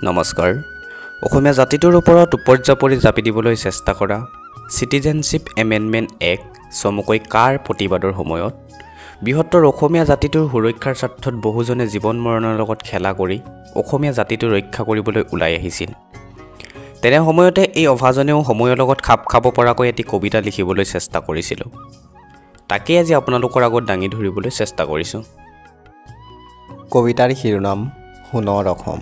নমস্কাৰ। অসমীয়া জাতিটোৰ ওপৰত উপৰ্যাপৰি জাপি দিবলৈ চেষ্টা কৰা চিটিজেনশ্বিপ এমেণ্ডমেণ্ট এক্ট চমুকৈ কাৰ প্ৰতিবাদৰ সময়ত বৃহত্তৰ অসমীয়া জাতিটোৰ সুৰক্ষাৰ স্বাৰ্থত বহুজনে জীৱন মৰণৰ লগত খেলা কৰি অসমীয়া জাতিটো ৰক্ষা কৰিবলৈ ওলাই আহিছিল। তেনে সময়তে এই অভাজনেও সময়ৰ লগত খাপ খাব পৰাকৈ এটি কবিতা লিখিবলৈ চেষ্টা কৰিছিলোঁ। তাকেই আজি আপোনালোকৰ আগত দাঙি ধৰিবলৈ চেষ্টা কৰিছোঁ। কবিতাৰ শিৰোনাম সোণৰ অসম।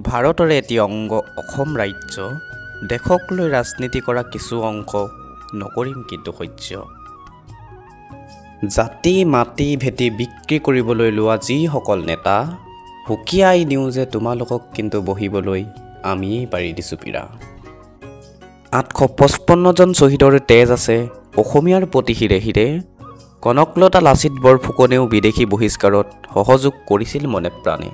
ভাৰতৰে এটি অংগ অসম ৰাজ্য, দেশক লৈ ৰাজনীতি কৰা কিছু অংশ নকৰিম কিন্তু সহ্য। জাতি মাটি ভেটি বিক্ৰী কৰিবলৈ লোৱা যিসকল নেতা, সকীয়াই দিওঁ যে তোমালোকক কিন্তু বহিবলৈ আমিয়েই পাৰি দিছোঁ পীৰা। 855জন শ্বহীদৰ তেজ আছে অসমীয়াৰ প্ৰতি শিৰে শিৰে। কনকলতা লাচিত বৰফুকনেও বিদেশী বহিষ্কাৰত সহযোগ কৰিছিল মনে প্ৰাণে।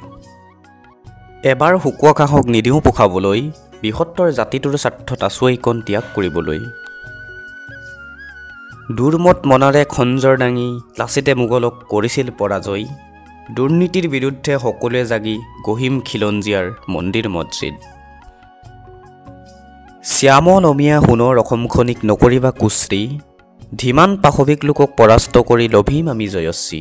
এবাৰ শুকোৱা ঘাঁহক নিদিওঁ পোখাবলৈ, বৃহত্তৰ জাতিটোৰ স্বাৰ্থত আঁচুৱাইকণ ত্যাগ কৰিবলৈ। দুৰ্মত মনাৰে খঞ্জৰ দাঙি লাচিতে মোগলক কৰিছিল পৰাজয়। দুৰ্নীতিৰ বিৰুদ্ধে সকলোৱে জাগি গঢ়িম খিলঞ্জীয়াৰ মন্দিৰ মছজিদ। শ্যামল অমীয়া সোণৰ অসমখনিক নকৰিবা কুশ্ৰী, ধীমান পাশৱিক লোকক পৰাস্ত কৰি লভিম আমি জয়শ্ৰী।